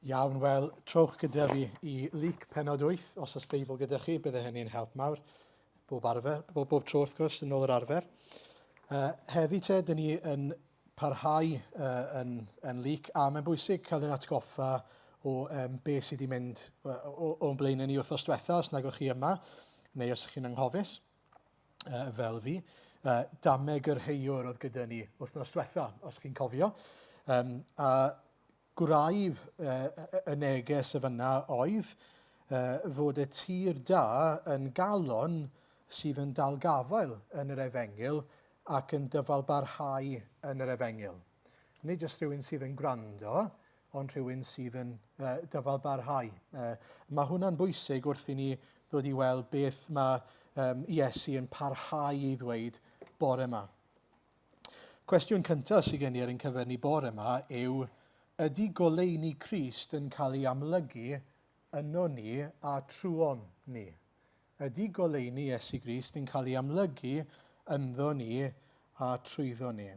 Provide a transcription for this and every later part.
Iawn, wel, trowch gyda fi i Luc penod 8, os oes Beibl gyda chi, bydde hynny'n help mawr. Bob arfer, bob, bob tro wrth gwrs, yn ôl yr arfer. Uh, heddi te, dyn ni yn parhau uh, yn, yn Luc, a mae'n bwysig cael ein atgoffa o um, be sydd wedi mynd o'n blaenau ni wythnos diwetha, os nag o'ch chi yma, neu os ydych chi'n anghofus. uh, fel fi. Uh, dameg yr heiwr oedd gyda ni wythnos diwetha, os chi'n cofio. Um, a gwraidd uh, y neges y fyna oedd uh, fod y tir da yn galon sydd yn dal gafael yn yr efengyl ac yn dyfalbarhau yn yr efengyl. Nid jyst rhywun sydd yn gwrando, ond rhywun sydd yn uh, dyfalbarhau. Uh, mae hwnna'n bwysig wrth i ni ddod i weld beth mae um, Iesu yn parhau i ddweud bore yma. Cwestiwn cyntaf sydd gen i ar ein cyfer ni bore yma yw, ydy goleuni Crist yn cael ei amlygu yno ni a trwon ni? Ydy goleuni Iesu Grist yn cael ei amlygu ynddo ni a trwyddo ni?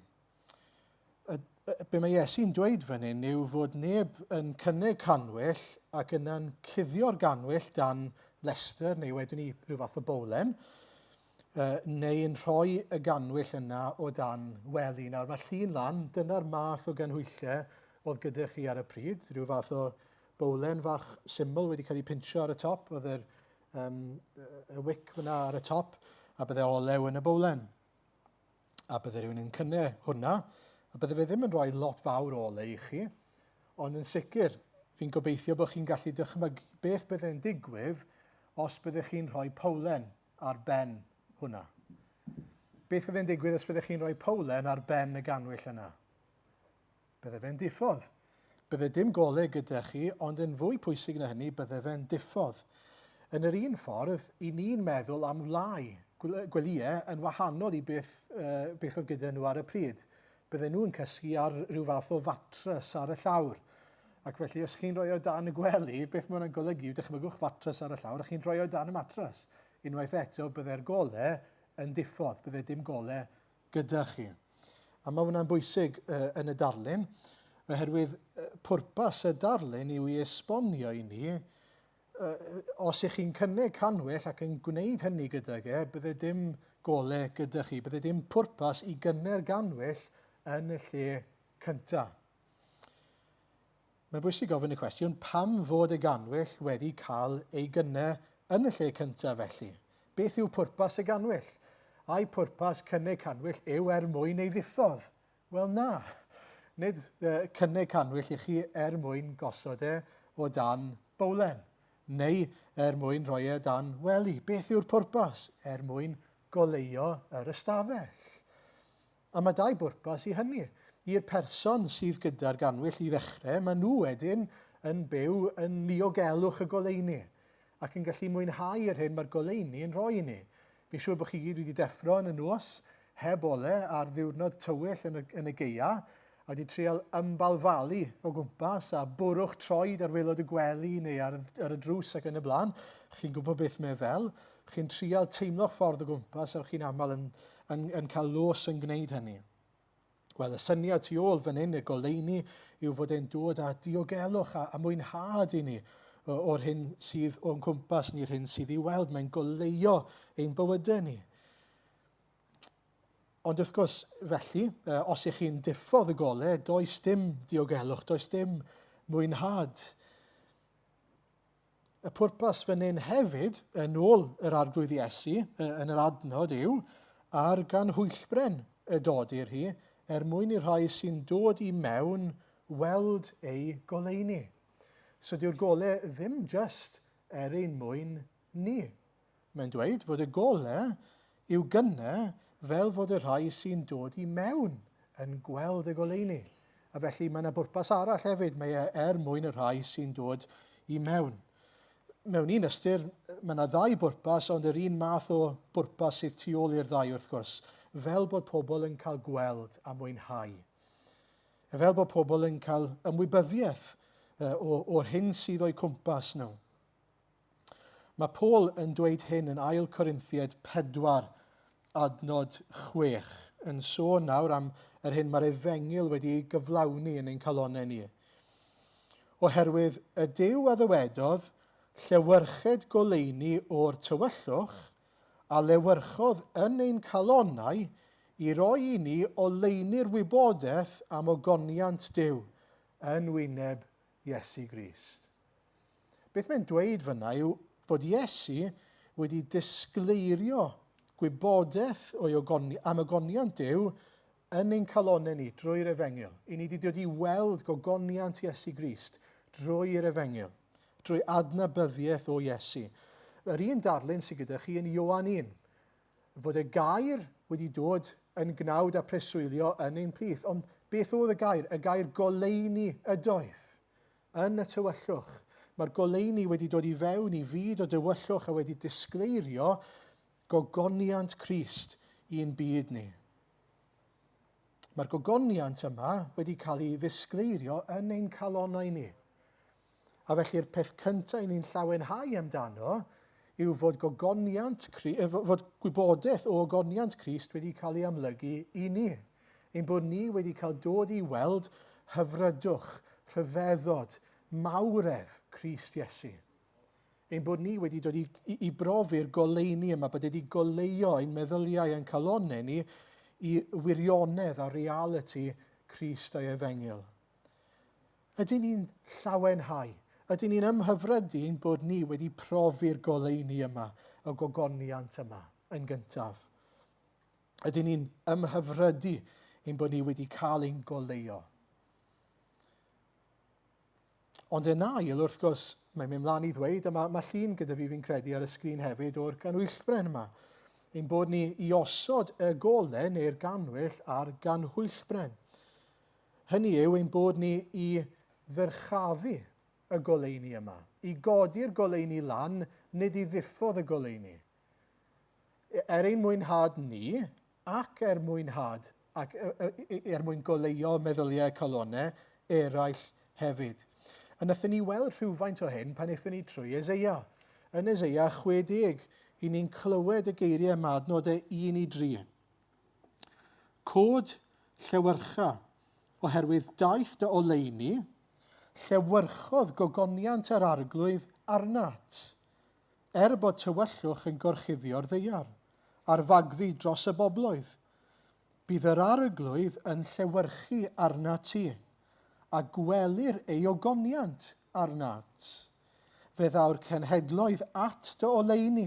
Be mae Iesu'n dweud fan hyn yw fod neb yn cynnig cannwyll ac yna'n cuddio'r ganwyll dan lestr neu wedyn ni rhyw fath o bowlen, neu yn rhoi y ganwyll yna o dan wely. Nawr mae llun lan, dyna'r math o ganhwyllau oedd gyda chi ar y pryd, rhyw fath o bowlen fach syml wedi cael ei pinsio ar y top, oedd yr, um, y wic fyna ar y top, a bydde olew yn y bowlen. A bydde rhywun yn cynnu hwnna, a bydde fe ddim yn rhoi lot fawr o ole i chi, ond yn sicr, fi'n gobeithio bod chi'n gallu dychmygu beth bydde'n digwydd os byddech chi'n rhoi powlen ar ben hwnna. Beth fydde'n digwydd os byddech chi'n rhoi powlen ar ben y ganwyll yna? Bydde fe'n diffodd. Bydde dim golau gyda chi, ond yn fwy pwysig na hynny, bydde fe'n diffodd. Yn yr un ffordd, i ni'n meddwl am wlâu, gwelyau yn wahanol i beth, uh, beth oedd gyda nhw ar y pryd. Bydde nhw'n cysgu ar rhyw fath o fatrys ar y llawr. Ac felly, os chi'n rhoi o dan y gwely, beth mae hwnna'n golygu yw dychmygwch fatrys ar y llawr a chi'n rhoi o dan y matrys. Unwaith eto, bydde'r golau yn diffodd, bydde dim golau gyda chi. A mae hwnna'n bwysig uh, yn y darlun, oherwydd uh, pwrpas y darlun yw i esbonio i ni, uh, os ych chi'n cynnig canwyll ac yn gwneud hynny gydag e, bydde dim gole gyda chi, bydde dim pwrpas i gynnu'r ganwyll yn y lle cyntaf. Mae'n bwysig gofyn y cwestiwn pam fod y gannwyll wedi cael ei gynnau yn y lle cyntaf felly? Beth yw pwrpas y gannwyll? Ai pwrpas cynnig cannwyll yw er mwyn ei ddiffodd? Wel na. Nid uh, cynnig cannwyll i chi er mwyn gosod e o dan bowlen, neu er mwyn rhoi e dan wely. Beth yw'r pwrpas? Er mwyn goleuo yr ystafell. A mae dau bwrpas i hynny. I'r person sydd gyda'r gannwyll i ddechrau, maen nhw wedyn yn byw yn niogelwch y goleuni ac yn gallu mwynhau yr hyn mae'r goleuni yn rhoi i ni. Fi'n siŵr bod chi gyd wedi deffro yn y nos heb ole ar ddiwrnod tywyll yn y, yn y geia a wedi trial ymbalfalu o gwmpas a bwrw'ch troed ar waelod y gwely neu ar, ar y drws ac yn y blaen. Chi'n gwybod beth mae fel. Chi'n trial teimlo'ch ffordd o gwmpas a chi'n aml yn, yn, yn cael los yn gwneud hynny. Wel, y syniad tu ôl fan hyn, y goleuni, yw fod e'n dod â diogelwch a, a mwynhad i ni o'r hyn sydd o'n cwmpas ni'r hyn sydd i'w weld. Mae'n goleuo ein bywydau ni. Ond wrth gwrs, felly, os ych chi'n diffodd y golau, does dim diogelwch, does dim mwynhad. Y pwrpas fan hyn hefyd, yn ôl yr Arglwydd Iesu, yn yr adnod yw, ar ganhwyllbren y dodir hi, er mwyn i'r rhai sy'n dod i mewn weld ei goleuni. So dyw'r gole ddim just er ein mwyn ni. Mae'n dweud fod y gole i'w gynne fel fod y rhai sy'n dod i mewn yn gweld y goleuni. A felly mae yna bwrpas arall hefyd, mae e er mwyn y rhai sy'n dod i mewn. Mewn un ystyr, mae yna ddau bwrpas, ond yr un math o bwrpas sydd tu ôl i'r ddau wrth gwrs, fel bod pobl yn cael gweld a mwynhau. Fel bod pobl yn cael ymwybyddiaeth o'r hyn sydd o'u cwmpas nhw. Mae Paul yn dweud hyn yn Ail Corinthiaid 4, adnod 6, yn sôn nawr am yr hyn mae'r efengyl wedi ei gyflawni yn ein calonnau ni. Oherwydd y Duw a ddywedodd, Llewyrched goleuni o'r tywyllwch, a lewyrchodd yn ein calonnau i roi i ni oleuni'r wybodaeth am ogoniant Duw yn wyneb Iesu Grist. Beth mae'n dweud fyna yw fod Iesu wedi disgleirio gwybodaeth o'i ogoni, am ogoniant Duw yn ein calonnau ni drwy'r Efengyl. I ni wedi dod i weld gogoniant Iesu Grist drwy'r Efengyl, drwy adnabyddiaeth o Iesu. Yr un darlun sydd gyda chi yn Ioan 1, fod y gair wedi dod yn gnawd a preswylio yn ein plith. Ond beth oedd y gair? Y gair goleuni ydoedd. Yn y tywyllwch. Mae'r goleuni wedi dod i fewn i fyd o dywyllwch a wedi disgleirio gogoniant Crist i'n byd ni. Mae'r gogoniant yma wedi cael ei ddisgleirio yn ein calonnau ni. A felly'r peth cyntaf i ni'n llawenhau amdano yw fod gogoniant, fod gwybodaeth o ogoniant Crist wedi cael ei amlygu i ni. Ein bod ni wedi cael dod i weld hyfrydwch, rhyfeddod, mawredd Crist Iesu. Ein bod ni wedi dod i, i, i brofi'r goleuni yma, bod wedi goleuo ein meddyliau a'n calonnau ni i wirionedd a realiti Crist a'i efengyl. Ydyn ni'n llawenhau? Ydyn ni'n ymhyfrydu ein bod ni wedi profi'r goleuni yma, y gogoniant yma, yn gyntaf? Ydyn ni'n ymhyfrydu ein bod ni wedi cael ein goleuo? Ond yn ail, wrth gwrs, mae'n mynd mlaen i ddweud, a mae, mae llun gyda fi fi'n credu ar y sgrin hefyd o'r ganwyllbren yma, ein bod ni i osod y gole neu'r ganwyll ar ganhwyllbren. Hynny yw ein bod ni i ddyrchafu y goleuni yma, i godi'r goleuni lan, nid i ddiffodd y goleuni. Er ein mwynhad ni, ac er mwynhad ac er mwyn goleuo meddyliau calonnau eraill hefyd. A wnaethon ni weld rhywfaint o hyn pan aethon ni trwy Eseia. Yn Eseia 60, i ni'n clywed y geiriau yma, adnodau 1 i 3. Cod llewyrcha, oherwydd daeth dy oleuni, llewyrchodd gogoniant yr arglwydd arnat. Er bod tywyllwch yn gorchuddio'r ddaear, a'r fagddu dros y bobloedd, bydd yr Arglwydd yn llewyrchu arnat ti, a gwelir ei ogoniant arnat. Fe ddaw'r cenhedloedd at dy oleuni,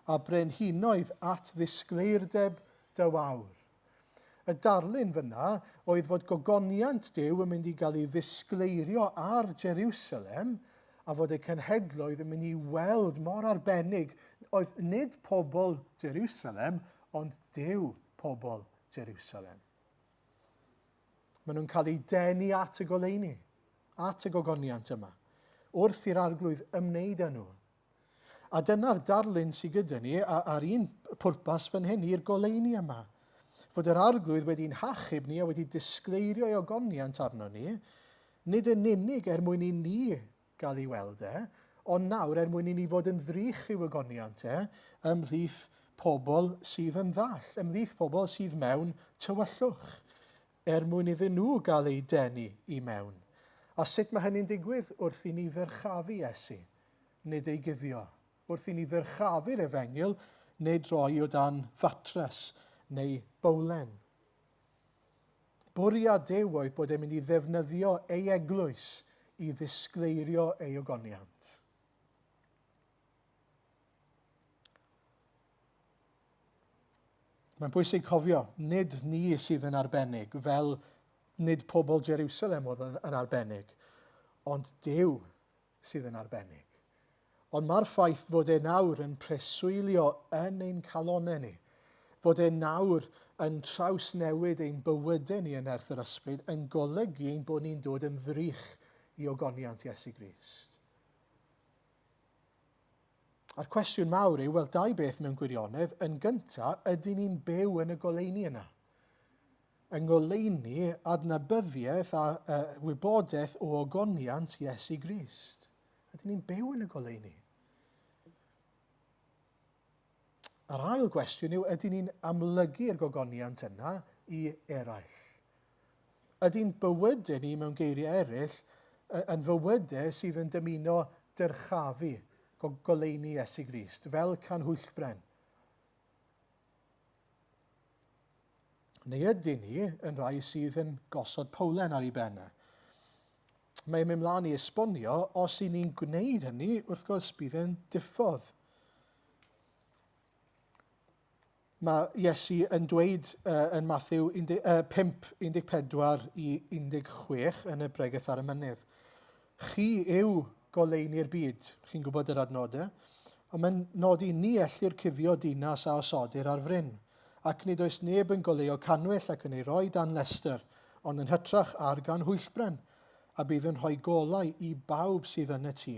a brenhinoedd at ddisgleirdeb dy wawr. Y darlun fyna oedd fod gogoniant Duw yn mynd i gael ei ddisgleirio ar Jerusalem a fod y cenhedloedd yn mynd i weld mor arbennig oedd nid pobl Jerusalem ond Duw pobl Jerusalem. Maen nhw'n cael eu denu at y goleuni, at y gogoniant yma, wrth i'r arglwydd ymwneud â nhw. A dyna'r darlun sydd gyda ni a'r un pwrpas fan hyn i'r goleuni yma. Fod yr arglwydd wedi'n hachub ni a wedi disgleirio ei ogoniant arno ni, nid yn unig er mwyn i ni gael ei weld e, ond nawr er mwyn i ni fod yn ddrych i'w ogoniant e ymhlith pobl sydd yn ddall, ymhlith pobl sydd mewn tywyllwch, er mwyn iddyn nhw gael eu denu i mewn. A sut mae hynny'n digwydd? Wrth i ni ddyrchafu Iesu. nid ei guddio. Wrth i ni ddyrchafu'r efengyl, nid roi o dan fatres neu bowlen. Bwriad Duw oedd bod e'n mynd i ddefnyddio ei eglwys i ddisgleirio ei ogoniant. Mae'n bwysig cofio, nid ni sydd yn arbennig, fel nid pobl Jerusalem oedd yn arbennig, ond Duw sydd yn arbennig. Ond mae'r ffaith fod e nawr yn preswylio yn ein calonnau ni, fod e nawr yn trawsnewid ein bywydau ni yn nerth yr ysbryd, yn golygu ein bod ni'n dod yn ddrych i ogoniant Iesu Grist. A'r cwestiwn mawr yw, wel, dau beth mewn gwirionedd. Yn gyntaf, ydyn ni'n byw yn y goleuni yna? Yng ngoleuni adnabyddiaeth a uh, wybodaeth o ogoniant Iesu Grist. Ydyn ni'n byw yn y goleuni? A'r ail gwestiwn yw, ydyn ni'n amlygu'r gogoniant yna i eraill? Ydy'n bywydau ni mewn geiriau eraill yn fywydau sydd yn dymuno dyrchafu goleuni Iesu Grist, fel canhwyllbren? Neu ydyn ni yn rhai sydd yn gosod powlen ar ei ben e? Mae'n mynd mlaen i esbonio, os i ni'n gwneud hynny, wrth gwrs bydd e'n diffodd. Mae Iesu yn dweud uh, yn Matthew 5, 14 i 16 yn y Bregeth ar y Mynydd. Chi yw goleuni'r byd. Chi'n gwybod yr adnodau. Ond mae'n nodi ni ellir cuddio dinas a osodir ar fryn, ac nid oes neb yn goleuo cannwyll ac yn ei roi dan lestr, ond yn hytrach ar ganhwyllbren, a bydd yn rhoi golau i bawb sydd yn y tŷ.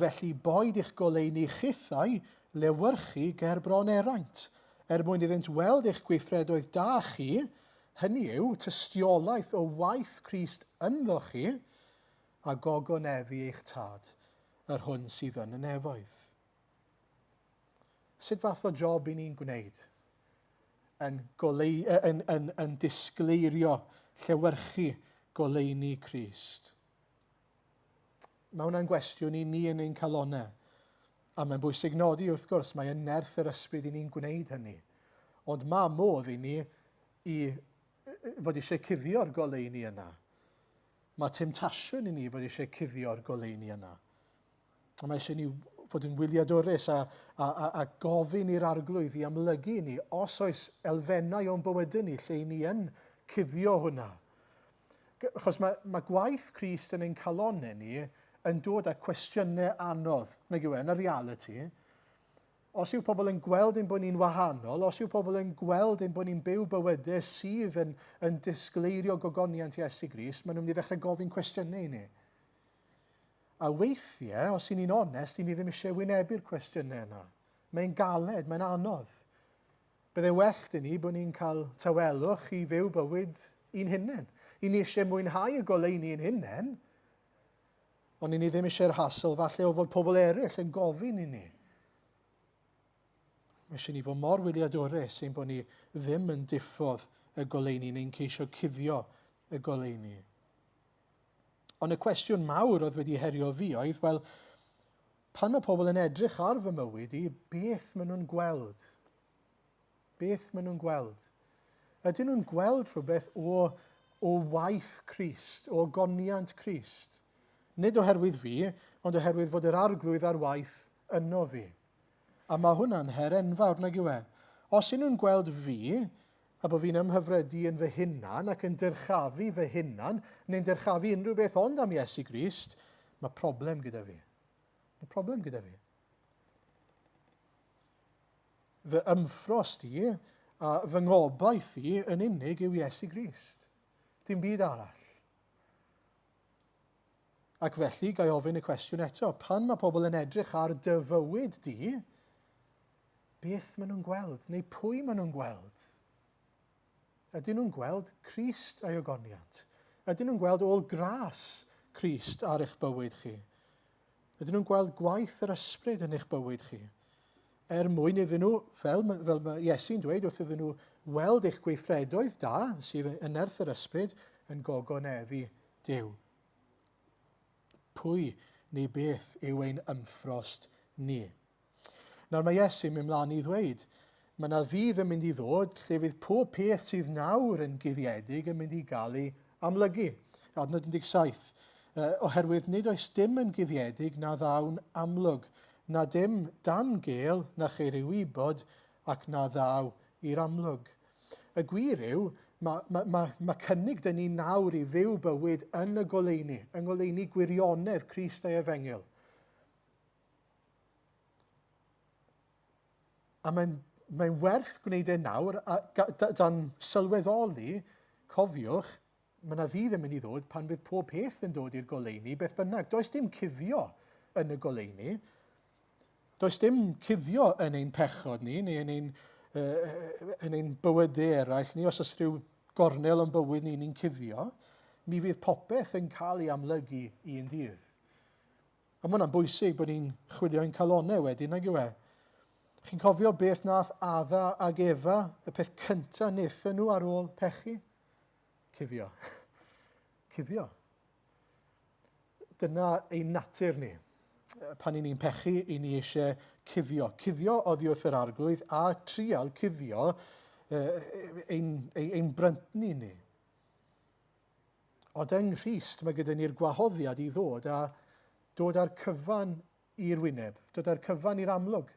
Felly boed i'ch goleuni chithau lewyrchu ger bron eraint, er mwyn iddynt weld eich gweithredoedd da chi, hynny yw, tystiolaeth o waith Crist ynddo chi, a gogonefu eich Tad, yr hwn sydd yn y nefoedd. Sut fath o job i ni'n gwneud? Yn, goleu, yn, yn, yn disgleirio, llewyrchu goleuni Crist. Mae hwnna'n gwestiwn i ni yn ein calonau. A mae'n bwysig nodi, wrth gwrs, mae yn nerth yr ysbryd i ni'n gwneud hynny. Ond mae modd i ni i fod eisiau cuddio'r goleuni yna. Mae temtasiwn i ni fod eisiau cuddio'r goleuni yna. A mae eisiau ni fod yn wyliadwrus a, a, a, a gofyn i'r arglwydd i amlygu i ni os oes elfennau o'n bywydau ni lle i ni yn cuddio hwnna. Achos mae, mae gwaith Crist yn ein calonnau ni yn dod â cwestiynau anodd, nag yw e, yn y realiti. Os yw pobl yn gweld ein bod ni'n wahanol, os yw pobl yn gweld ein bod ni'n byw bywydau sydd yn, yn disgleirio gogoniant Iesu Grist, maen nhw'n mynd i ddechrau gofyn cwestiynau i ni. A weithiau, os y'n ni'n onest, i ni ddim eisiau wynebu'r cwestiynau yna. Mae'n galed, mae'n anodd. Bydde well dyn ni bod ni'n cael tawelwch i fyw bywyd i'n hunain. I ni eisiau mwynhau y goleuni i'n hunain, ond i ni ddim eisiau'r hassle falle o fod pobl eraill yn gofyn i ni. Mae eisiau ni fod mor wyliadwrus ein bod ni ddim yn diffodd y goleuni neu'n ceisio cuddio y goleuni. Ond y cwestiwn mawr oedd wedi herio fi oedd, wel, pan mae pobl yn edrych ar fy mywyd i, beth maen nhw'n gweld? Beth maen nhw'n gweld? Ydyn nhw'n gweld rhywbeth o, o waith Crist, o goniant Crist? Nid oherwydd fi, ond oherwydd fod yr arglwydd ar waith yno fi. A mae hwnna'n her enfawr, nag yw e? Os y'n nhw'n gweld fi, a bod fi'n ymhyfrydu yn fy hunan ac yn dyrchafu fy hunan, neu'n dyrchafu unrhyw beth ond am Iesu Grist, mae problem gyda fi. Mae problem gyda fi. Fy ymffrost i a fy ngobaith i yn unig yw Iesu Grist. Dim byd arall. Ac felly, ga i ofyn y cwestiwn eto, pan mae pobl yn edrych ar dy fywyd di, beth maen nhw'n gweld, neu pwy maen nhw'n gweld? Ydyn nhw'n gweld Crist a'i ogoniant? Ydyn nhw'n gweld ôl gras Crist ar eich bywyd chi? Ydyn nhw'n gweld gwaith yr ysbryd yn eich bywyd chi? Er mwyn iddyn nhw, fel, fel mae Iesu'n dweud wrth iddyn nhw weld eich gweithredoedd da sydd yn nerth yr ysbryd yn gogoneddu Duw. Pwy neu beth yw ein ymffrost ni? Nawr mae Iesu'n mynd mlaen i ddweud, mae yna ddydd yn mynd i ddod lle fydd pob peth sydd nawr yn guddiedig yn mynd i gael ei amlygu. Adnod 17. Oherwydd nid oes dim yn guddiedig na ddaw'n amlwg, na dim dan gel na cheir ei wybod ac na ddaw i'r amlwg. Y gwir yw, mae, mae, mae, mae cynnig dyn ni nawr i fyw bywyd yn y goleuni, yng ngoleuni gwirionedd Crist a'i Efengyl. A mae'n mae werth gwneud e nawr, a dan sylweddoli, cofiwch, mae yna ddydd yn mynd i ddod pan fydd pob peth yn dod i'r goleuni, beth bynnag. Does dim cuddio yn y goleuni. Does dim cuddio yn ein pechod ni, neu yn ein, uh, yn ein bywydau eraill ni, os oes rhyw gornel o'n bywyd ni ni'n cuddio, mi fydd popeth yn cael ei amlygu un dydd. A mae hwnna'n bwysig bod ni'n chwilio ein calonnau wedyn, nag yw e? Chi'n cofio beth nath Adda ag Efa, y peth cyntaf wnaethon nhw ar ôl pechu? Cuddio. Cuddio. Dyna ein natur ni. Pan i ni'n pechu, i ni eisiau cuddio. Cuddio oddi wrth yr arglwydd a trial cuddio ein, ein, ein bryntni ni. Ond yng Nghrist mae gyda ni'r gwahoddiad i ddod a dod â'r cyfan i'r wyneb, dod â'r cyfan i'r amlwg,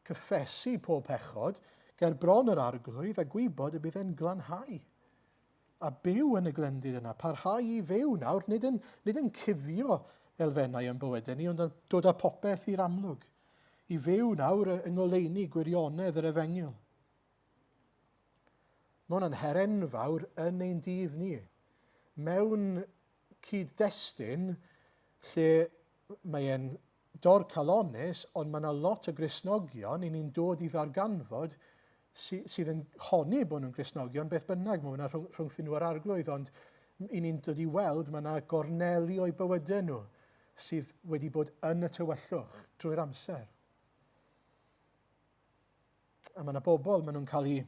cyffesu pob pechod ger bron yr Arglwydd a gwybod y bydd e'n glanhau. A byw yn y glendid yna, parhau i fyw nawr, nid yn, nid yn cuddio elfennau yn bywydau ni, ond yn dod â popeth i'r amlwg. I fyw nawr yng ngoleuni gwirionedd yr efengyl. Mae hwnna'n her enfawr yn ein dydd ni. Mewn cyd-destun lle mae e'n dorcalonnus, ond mae yna lot o Gristnogion i ni'n dod i ddarganfod sy, sydd yn honni bod nhw'n Gristnogion, beth bynnag, mae hwnna rhwng, rhwngthyn nhw a'r arglwydd, ond i ni'n dod i weld mae yna gorneli o'i bywydau nhw sydd wedi bod yn y tywyllwch drwy'r amser. A mae yna bobl, maen nhw'n cael eu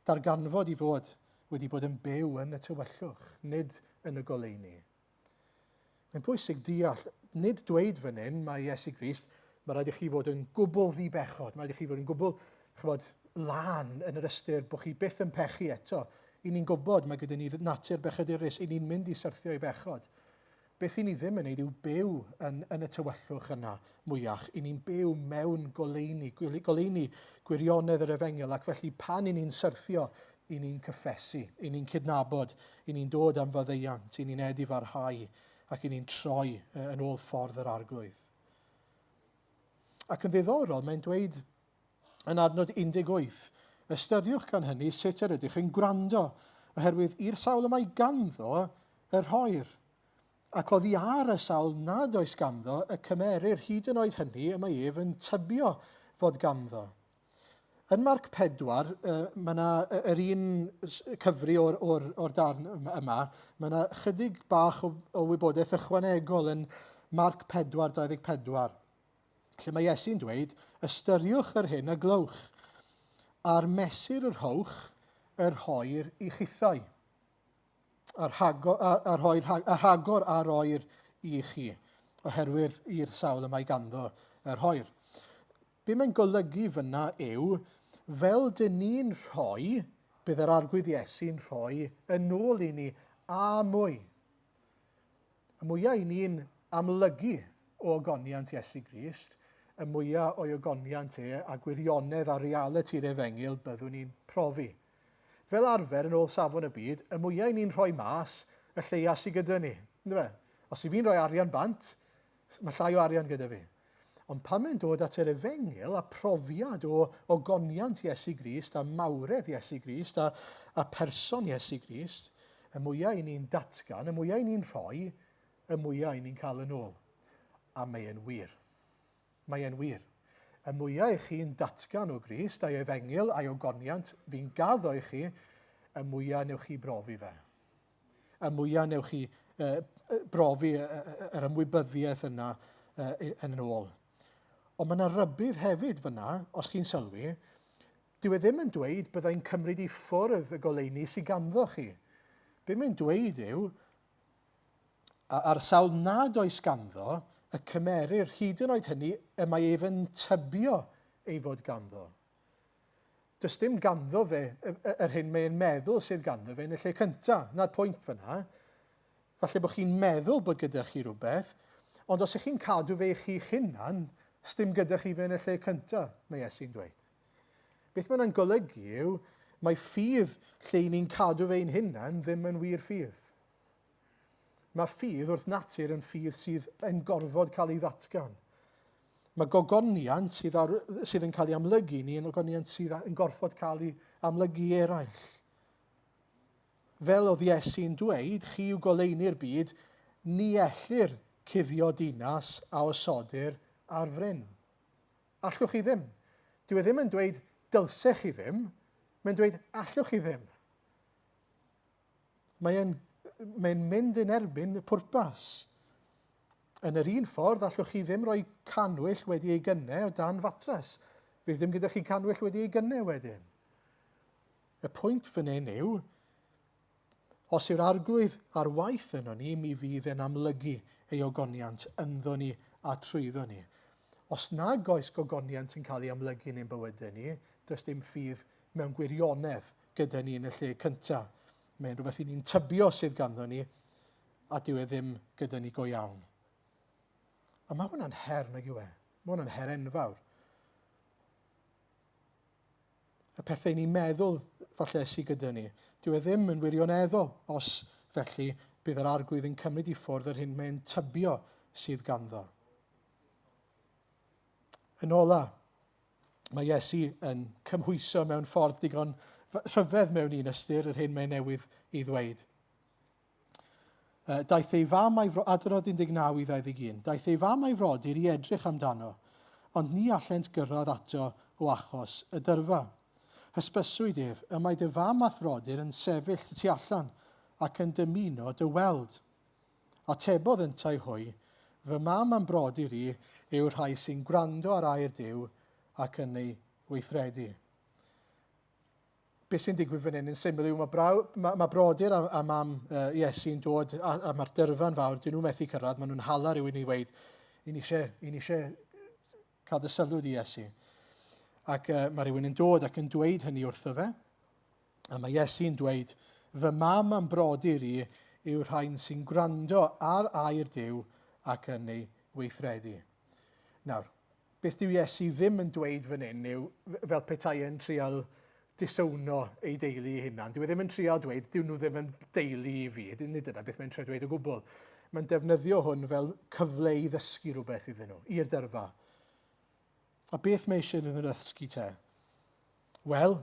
darganfod i fod wedi bod yn byw yn y tywyllwch, nid yn y goleuni. Mae'n bwysig deall, nid dweud fan hyn, mae Iesu Grist, mae rhaid i chi fod yn gwbl ddi-bechod, mae rhaid i chi fod yn gwbl, chybod, lân yn yr ystyr bod chi byth yn pechu eto. I ni'n gwybod mae gyda ni natur bechadurus, i ni'n mynd i syrthio i bechod. Beth i ni ddim yn wneud yw byw yn, yn y tywyllwch yna mwyach. I ni'n byw mewn goleuni, goleuni gwirionedd yr efengyl, ac felly pan i ni'n syrthio, i ni'n cyffesu, i ni'n cydnabod, i ni'n dod am faddeuant, i ni'n edifarhau, ac i ni'n troi yn ôl ffordd yr arglwydd. Ac yn ddiddorol, mae'n dweud yn adnod 18, Ystyriwch gan hynny sut yr ydych yn gwrando, oherwydd i'r sawl y mae ganddo y rhoir, ac oddi ar y sawl nad oes ganddo y cymerir hyd yn oed hynny y mae ef yn tybio fod ganddo. Yn Marc 4, mae yna yr un cyfri o'r, or, or darn yma, mae yna chydig bach o, o wybodaeth ychwanegol yn Marc 4, 24. lle mae Iesu'n dweud, ystyriwch yr hyn a glywch, a'r mesur yr rhowch, yr rhoir i chithau, a'r, rhago, a, a, rhoi, a rhagor a roir i chi, oherwydd i'r sawl y mae ganddo y rhoir. Be mae'n golygu fyna yw, fel dyn ni'n rhoi, bydd yr Arglwydd Iesu'n rhoi yn ôl i ni a mwy. Y mwyaf i ni'n amlygu o ogoniant Iesu Grist, y mwyaf o'i ogoniant e a gwirionedd a realiti'r efengyl byddwn ni'n profi. Fel arfer, yn ôl safon y byd, y mwyaf i ni'n rhoi mas, y lleia sydd gyda ni. Yndyfe? Os i fi'n rhoi arian bant, mae llai o arian gyda fi. Ond pan mae'n dod at yr efengyl a profiad o ogoniant Iesu Grist a mawredd Iesu Grist a, a person Iesu Grist, y mwyaf i ni'n datgan, y mwyaf i ni'n rhoi, y mwyaf i ni'n cael yn ôl. A mae e'n wir. Mae e'n wir. Y mwyaf i chi'n datgan o Grist a'i efengyl a'i ogoniant fi'n gaddo i chi, y mwyaf newch chi brofi fe. y mwyaf newch chi uh, brofi yr ymwybyddiaeth yna uh, yn ôl. Ond mae yna rybudd hefyd fyna, os chi'n sylwi, dyw e ddim yn dweud byddai'n cymryd i ffwrdd y goleuni sydd ganddo chi. Be mae'n dweud yw, a'r sawl nad oes ganddo, y cymerir hyd yn oed hynny y mae ef yn tybio ei fod ganddo. Does dim ganddo fe yr hyn mae'n meddwl sydd ganddo fe yn y lle cyntaf. Na'r pwynt fyna. Falle bod chi'n meddwl bod gyda chi rhywbeth, ond os ych chi'n cadw fe i chi'ch hunan, sdim gyda chi fe yn y lle cyntaf, mae Iesu'n dweud. Beth mae'n golygu yw, mae ffydd lle i ni'n cadw fe ein hunan ddim yn wir ffydd. Mae ffydd wrth natur yn ffydd sydd yn gorfod cael ei ddatgan. Mae gogoniant sydd, ar, sydd yn cael ei amlygu ni yn ogoniant sydd yn gorfod cael ei amlygu i eraill. Fel oedd Iesu'n dweud, chi yw goleuni'r byd, ni ellir cuddio dinas a osodir ar fryn. Allwch chi ddim. Dyw e ddim yn dweud dylsech chi ddim, mae'n dweud allwch chi ddim. Mae'n mae mynd yn erbyn y pwrpas. Yn yr un ffordd, allwch chi ddim rhoi canwyll wedi ei gynnau o dan fatres. Fydd ddim gyda chi canwyll wedi ei gynnau wedyn. Y pwynt fan hyn yw, os yw'r arglwydd ar waith yno ni, mi fydd e'n amlygu ei ogoniant ynddo ni a trwyddo ni. Os nag oes gogoniant yn cael ei amlygu yn ein bywydau ni, does dim ffydd mewn gwirionedd gyda ni yn y lle cyntaf. Mae'n rhywbeth i ni'n tybio sydd ganddo ni, a dyw e ddim gyda ni go iawn. A mae hwnna'n her, nag yw e? Mae hwnna'n her enfawr. Y pethau ni'n meddwl falle sydd gyda ni, dyw e ddim yn wirioneddol os felly bydd yr arglwydd yn cymryd i ffwrdd yr hyn mae'n tybio sydd ganddo. Yn ola, mae Iesu yn cymhwyso mewn ffordd digon rhyfedd mewn un ystyr yr hyn mae'n newydd ei ddweud. Daeth ei fam a'i fro, adnod 19 i 21. Daeth ei fam a'i frodyr i edrych amdano, ond ni allent gyrraedd ato o achos y dyrfa. Hysbyswyd ef, y mae dy fam a'th frodyr yn sefyll y tu allan ac yn dymuno dy weld. Atebodd yntau hwy, Fy mam a'm brodyr i yw'r rhai sy'n gwrando ar air Duw ac yn ei weithredu. Beth sy'n digwydd fan hyn yn syml yw mae, braw, mae, mae brodyr a, a mam Iesu'n dod a, a mae'r dyrfa'n fawr, dyn nhw methu cyrraedd, maen nhw'n hala rhywun i weid, i ni eisiau, i ni eisiau cael dy sylw di Iesu. Ac mae rhywun yn dod ac yn dweud hynny wrtho fe. A mae Iesu'n dweud, fy mam a'm brodyr i yw'r rhain sy'n gwrando ar air Duw ac yn ei weithredu. Nawr, Beth dyw Iesu ddim yn dweud fan hyn yw, fel petai e'n trial disowno ei deulu ei hunan. Dyw e ddim yn trial dweud, dyw nhw ddim yn deulu i fi. Nid dyna beth mae'n trial dweud o gwbl. Mae'n defnyddio hwn fel cyfle i ddysgu rhywbeth iddyn nhw, i'r dyrfa. A beth mae eisiau iddyn nhw ddysgu te? Wel,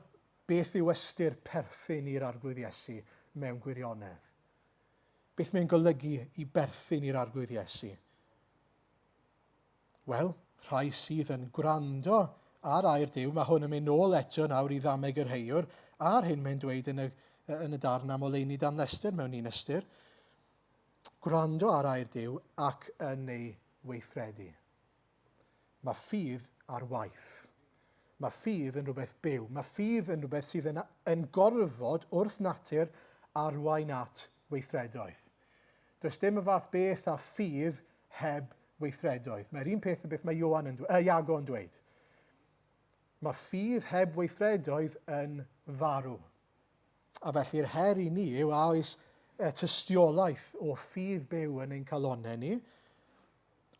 beth yw ystyr perthyn i'r Arglwydd Iesu mewn gwirionedd? Beth mae'n golygu i berthyn i'r Arglwydd Iesu? Wel, rhai sydd yn gwrando ar air Duw, mae hwn yn mynd nôl eto nawr i ddameg yr heiwr, a'r hyn mae'n dweud yn y, yn y darn am oleuni dan lestr mewn un ystyr. Gwrando ar air Duw ac yn ei weithredu. Mae ffydd ar waith. Mae ffydd yn rhywbeth byw. Mae ffydd yn rhywbeth sydd yn, yn gorfod wrth natur arwain at weithredoedd. Does dim y fath beth â ffydd heb weithredoedd. Mae'r un peth yn beth mae Ioan yn, Iago yn dweud. Mae ffydd heb weithredoedd yn farw. A felly'r her i ni yw a oes tystiolaeth o ffydd byw yn ein calonnau ni,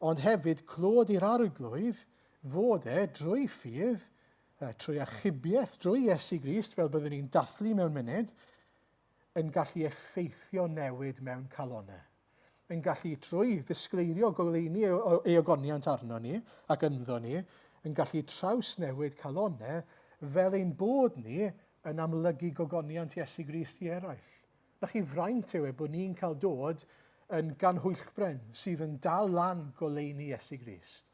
ond hefyd clod i'r arglwydd fod e drwy ffydd, trwy achubiaeth, drwy Iesu Grist, fel byddwn ni'n dathlu mewn munud, yn gallu effeithio newid mewn calonnau. Yn gallu, trwy ddisgleirio goleuni ei ogoniant arno ni ac ynddo ni, yn gallu trawsnewid calonnau fel ein bod ni yn amlygu gogoniant Iesu Grist i eraill. Na chi fraint yw e bod ni'n cael dod yn ganhwyllbren sydd yn dal lan goleuni Iesu Grist.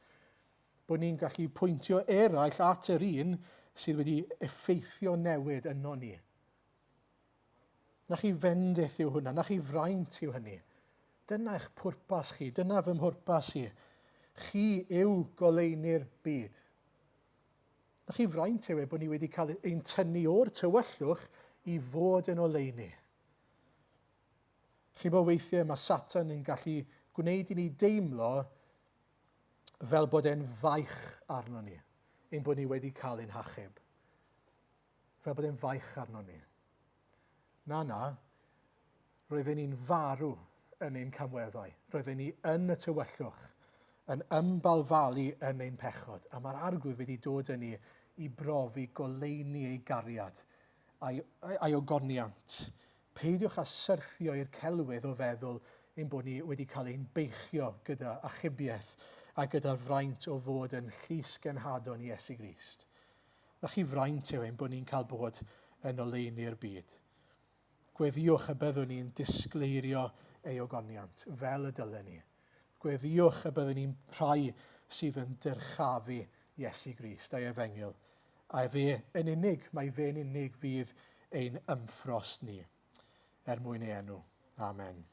Bod ni'n gallu pwyntio eraill at yr un sydd wedi effeithio newid yno ni. Na chi fendith yw hwnna, na chi fraint yw hynny. Dyna eich pwrpas chi, dyna fy mhwrpas i. Chi yw goleuni'r byd. Na chi fraint yw e bod ni wedi cael ein tynnu o'r tywyllwch i fod yn oleuni. Chi bod weithiau mae Satan yn gallu gwneud i ni deimlo fel bod e'n faich arno ni, ein bod ni wedi cael ein hachub. Fel bod e'n faich arno ni. Na, na. Roedden ni'n farw yn ein camweddau. Roedden ni yn y tywyllwch, yn ymbalfalu yn ein pechod. A mae'r arglwydd wedi dod â ni i brofi goleuni ei gariad a'i, a'i ogoniant. Peidiwch â syrthio i'r celwydd o feddwl ein bod ni wedi cael ein beichio gyda achubiaeth a gyda'r fraint o fod yn llys genhadon i Iesu Grist. Na chi fraint yw ein bod ni'n cael bod yn oleuni'r byd. Gweddïwch y byddwn ni'n disgleirio ei ogoniant, fel y dylen ni. Gweddïwch y byddwn ni'n rhai sydd yn dyrchafu Iesu Grist a'i efengyl. A fe yn unig, mae fe'n unig fydd ein ymffrost ni, er mwyn ei enw. Amen.